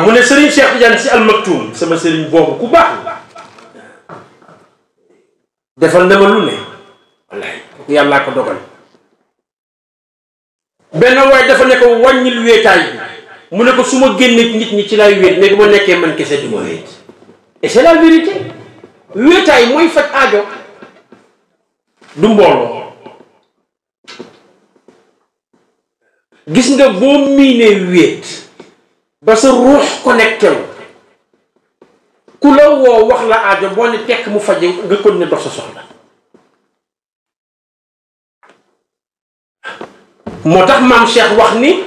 mu ne Serigne Cheikh Tidiane Sy Al Maktoum sama Serigne boobu ku baax defal na ma lu ne wallahi yàllaa ko dogal benn waaye dafa ne ko wàññil wéetaay bi mu ne ko su ma génnee nit ñi ci lay wéet mais bu ma nekkee man kese du ma wéet et c'est la vérité wéetaay mooy faj aajo du mbooloo gis nga boo miinee wéet ba sa ruux connecté wu ku la woo wax la aajo boo ne tekk mu faje nga kon ne dox sa soxla moo tax maam Cheikh wax ni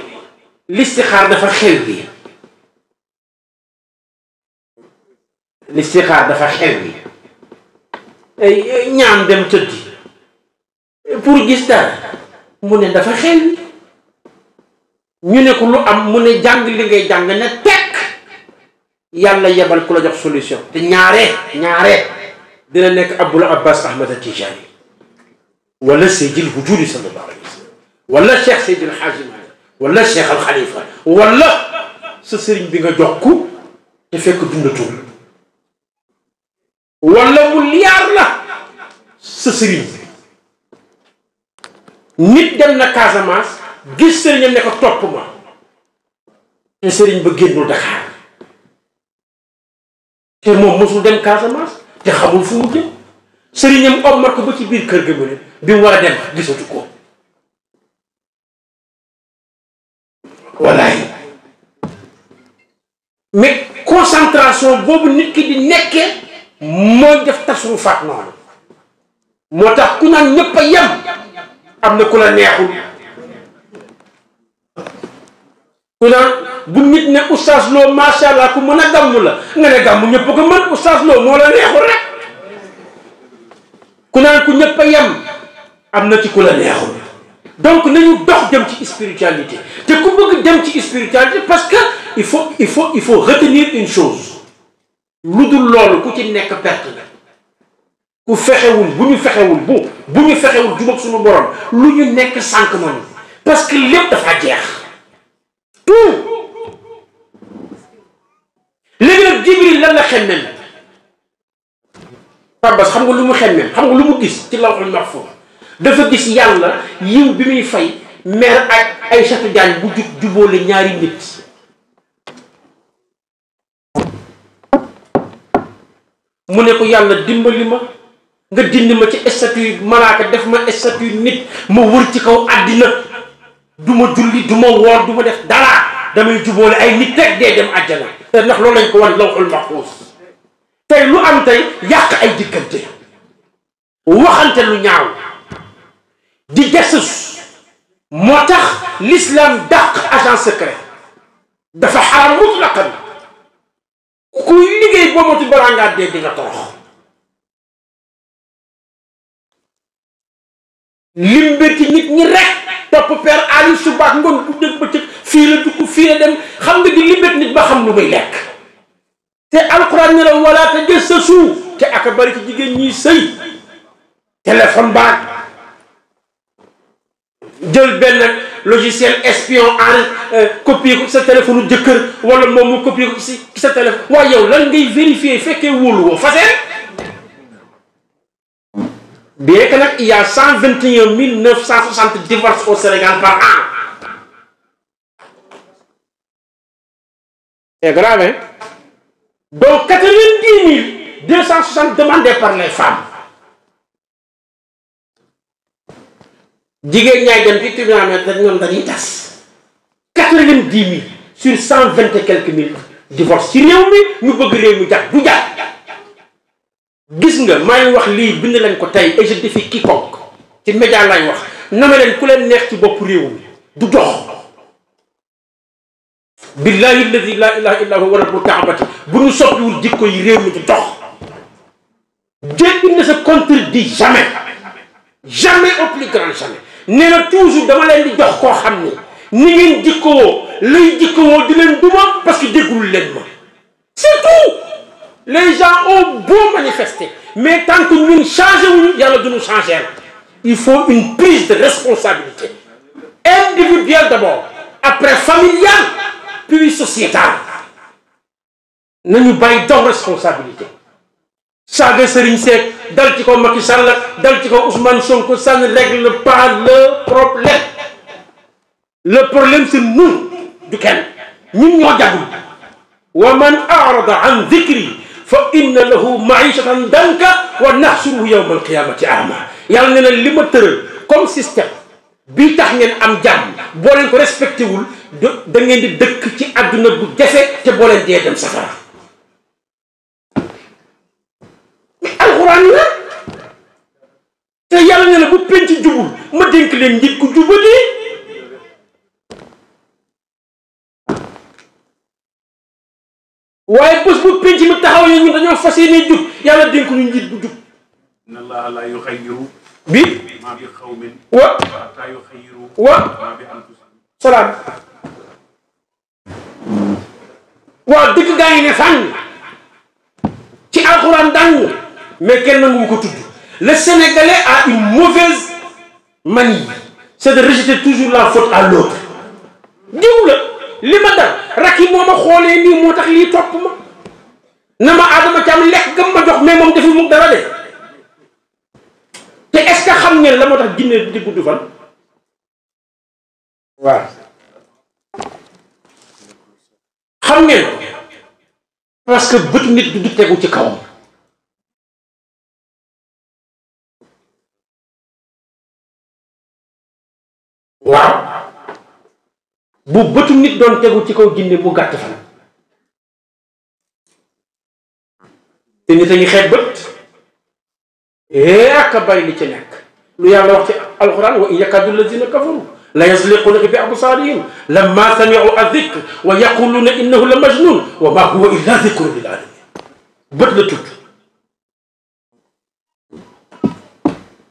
listixaar dafa xew bi listixaar dafa xew bi ñaan dem tëddi pour gis dara mu ne dafa xew bi ñu ne ko lu am mu ne jàng li ngay jàng ne tekk yàlla yebal ku la jox solution te ñaare dina nekk Abul Abbas Ahmad Tijani wala Seydil Wujudi sallallahu alayhi wa sallam wala Cheikh Seydil Hadji Malick wala Cheikh Al Khalifa wala sa sëriñ bi nga jox ku te fekk dundatul wala mu liyaar la sa sëriñ nit dem na Casamance gis sëriñam ne ko topp ma te sëriñ ba génnul Dakar te moom mosul dem Casamance te xamul fu mu jëm sëriñam ommat ko ba ci biir kër ga mu ne bi mu war a dem gisatu ko wallaay mais concentration boobu nit ki di nekkee mooy def tasrufaat noonu moo tax ku naan ñëpp a yem am na ku la neexul ku naan bu nit ne oustaz Lo macha allah ku mën a gàmmu la nga ne gàmmu ñëpp ko mën oustaz Lo moo la neexul rek ku naan ku ñëpp a yem am na ci ku la neexul donc nañu dox dem ci spiritualité te ku bëgg dem ci spiritualité parce que il faut retenir une chose lu dul loolu ku ci nekk perte la ku fexewul bu ñu fexewul jubóog suñu borom lu ñu nekk sànq nañu parce que lépp dafa jeex tout léegi nag Jibril lan la xemmem Pambas xam nga lu mu xemmem xam nga lu mu gis ci lawhul mahfuz dafa gis yàlla yiw bi muy fay mère ak Aïssatou Diagne bu jubóole ñaari nit mu ne ko yàlla dimbali ma nga dindi ma ci statut malaaka def ma statut nit ma wër ci kaw àddina du ma julli du ma woor du ma def dara damay jubóole ay nit rek dee dem àjjana te ndax loolu lañ ko wan lawhul mahfuz tey lu am tey yàq ay diggante waxante lu ñaaw di desus moo tax l'islam dàq agent secret dafa xaram mutlaqan kuy liggéey boo moti balaa ngaa dee di nga torox limbe ci nit ñi rek topp père Ali subaak ngoon bu dëgg bëccëg fii la dugg fii la dem xam nga di limbet nit ba xam lu muy lekk te alquran ne la wala te jës sa suu te aka bari ci jigéen ñiy sëy téléphone baag jël benn logiciel espion en copier ko sa téléphone jëkkër wala moom mu copier ko ci sa téléphone waaye yow lan ngay vérifier fekkee wóolu woo fasee bien que nag il y a 121 960 divorces au Sénégal par an c'est grave hein donc 90 260 demandés par les femmes jigéen ñaay dem ci tribunal dañ ñoom dañuy tas 90 000 sur 120 et quelques mille divorce ci réew mi ñu bëgg réew mi jax du jax gis nga may wax lii bind leen ko tey et je défie quiconque ci média lay wax name leen ku leen neex ci bopp réew mi du dox billahi alladi la ilaha illa huwa rabbul kaabati bu ñu soppiwul jikko yi réew mi du dox Dieu ne se contredit jamais jamais au plus grand jamais nee na toujours dama leen di jox koo xam ni ngeen jikkowoo lay jikkowoo di leen duma parce que déggul leen ma c'est tout. Les gens ont beau manifester mais tant que ñun changé wuñu yàlla duñu changer il faut une prise de responsabilité individuelle d'abord après familiale puis sociétale nañu bàyyi daw responsabilité saaga Serigne Seck dal ci kaw Macky Sall dal ci kaw Ousmane Sonko, ça ne règle pas le problème. Le problème c'est nous du kenn ñun ñoo jàggul. wa man a'rada an dhikri fa inna lahu ma'ishatan danka wa nahshuruhu yawma al-qiyamati a'ma. yàlla ne na li ma tëral comme système bi tax ngeen am jàmm boo leen ko respecté wul da ngeen di dëkk ci àdduna bu jafe te boo leen dee dem safara. alxuraan la te yàlla ne na bu penc jubul ma dénk leen nit ku jubali. waaye bés bu penc mi taxaw yi ñun dañoo fas yéene jub yàlla dénk ñu njiit bu jub. inna allaha la yuxayyiru bi ma bi xawmin wa hatta yuxayyiru wa ma bi anfusihim. salaam. waaw dëkk gaa ngi ne fànn ci alxuraan dàng mais kenn nangu ko tudd. le Sénégalais a une mauvaise manie, c'est de rejeter toujours la faute à l'autre. diw la li ma dal rakki moo ma xoolee nii moo tax lii topp ma na ma Adama Thiam lekk gëm ma jox mais moom defi mu dara de. te est-ce que xam ngeen la moo tax jinne di gudd fan. waaw xam ngeen parce que bët nit du tegu ci kawam. waaw bu bëtu nit doon tegu ci kaw jinne mu gàtt fan. te nit a ngi xeeb bët. ak a bari li ci nekk lu yàlla wax ci alquran wa in yakadu allazina kafaru la yasliqunaka bi absarihim lamma sami'u adh-dhikr wa yaquluna innahu la majnun wa ma huwa illa dhikrun lil alamin. bët la tudd.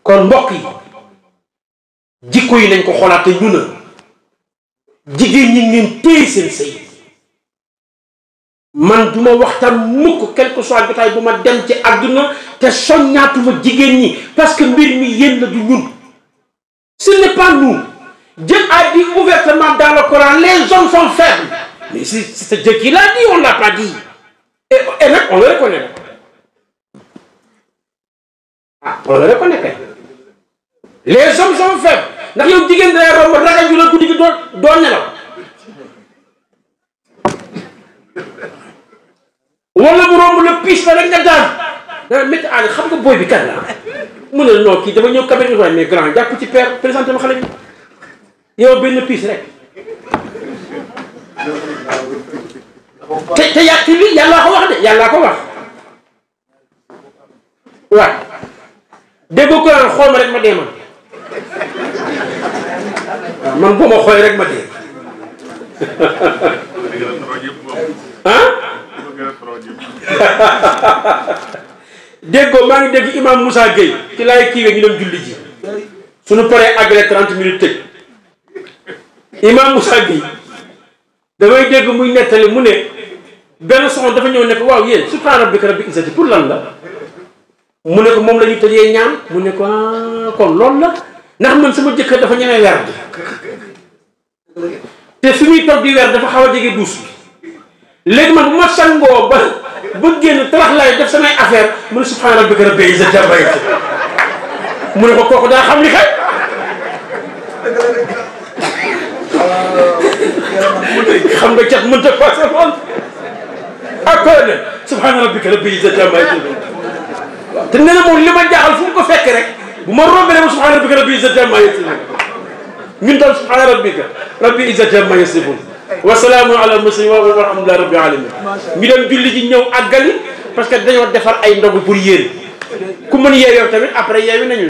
kon mbokk yi jikko yi nañ ko xoolaat te ñu na jigéen ñi ngeen téye seen sëy. man duma waxtaan mukk quelque soit jotaay bu ma dem ci àdduna te soññaatuma jigéen ñi parce que mbir mi yéen la du ñun. ce n'est pas nous. Dieu a dit ouvertement dans le Coran les hommes sont faibles. mais c'est Dieu qui l'a dit, on l'a pas dit. et nag on le reconnaît. ah on le reconnaît kay. les hommes sont faibles ndax yow jigéen day romb ragal ju la guddi gi doo nelaw. wala bu romb la piis la rek nga daan da métti aani xam nga booy bi kan la mu ne non kii dafa ñëw cabinet waaye mais grand jàpp ci père présenté ma xale bi yow benn piis rek te yàq li yàllaa ko wax de yàllaa ko wax waaw déggoo ko naan xool ma rek ma dee man waaw man boo ma xooy rek ma dee ah déggoo maa ngi dégg imam Moussa Gueye ci laay kiiwee ñu dem julli ji suñu paree àggale 30 minutes tëj imam Moussa Gueye damay dégg muy nettali mu ne benn soxna dafa ñëw ne ko waaw yéen subhaana rabbika rabbil izzati pour lan la mu ne ko moom la ñuy tëjee ñaan mu ne ko kon loolu la ndax man sama jëkkër dafa ñemee werd te fi muy toog di werd dafa xaw a jege duus bi léegi man bu ma sangoo ba génn tarax laay def samay affaire mu ne subhaana rabbika rabbil izzati amma yasifuun mu ne ko kooku daa xam li xay xam nga cat mënta passé lool ak koy ne subhaana rabbika rabbil izzati amma yasifuun te nee na moom li ma jaaxal fu mu ko fekk rek bu ma rombee ma subhaana rabbika rabbil izzati amma yasifuun ñun tam subhaana rabbika rabbil izzati amma yasifuun wa salaamun ala mursalin walhamdulillahi rabbil alamin ñu dem julli ji ñëw àggali parce que dañoo defar ay ndogu pour yéen ku mën yeew yow tamit après yeewi nañu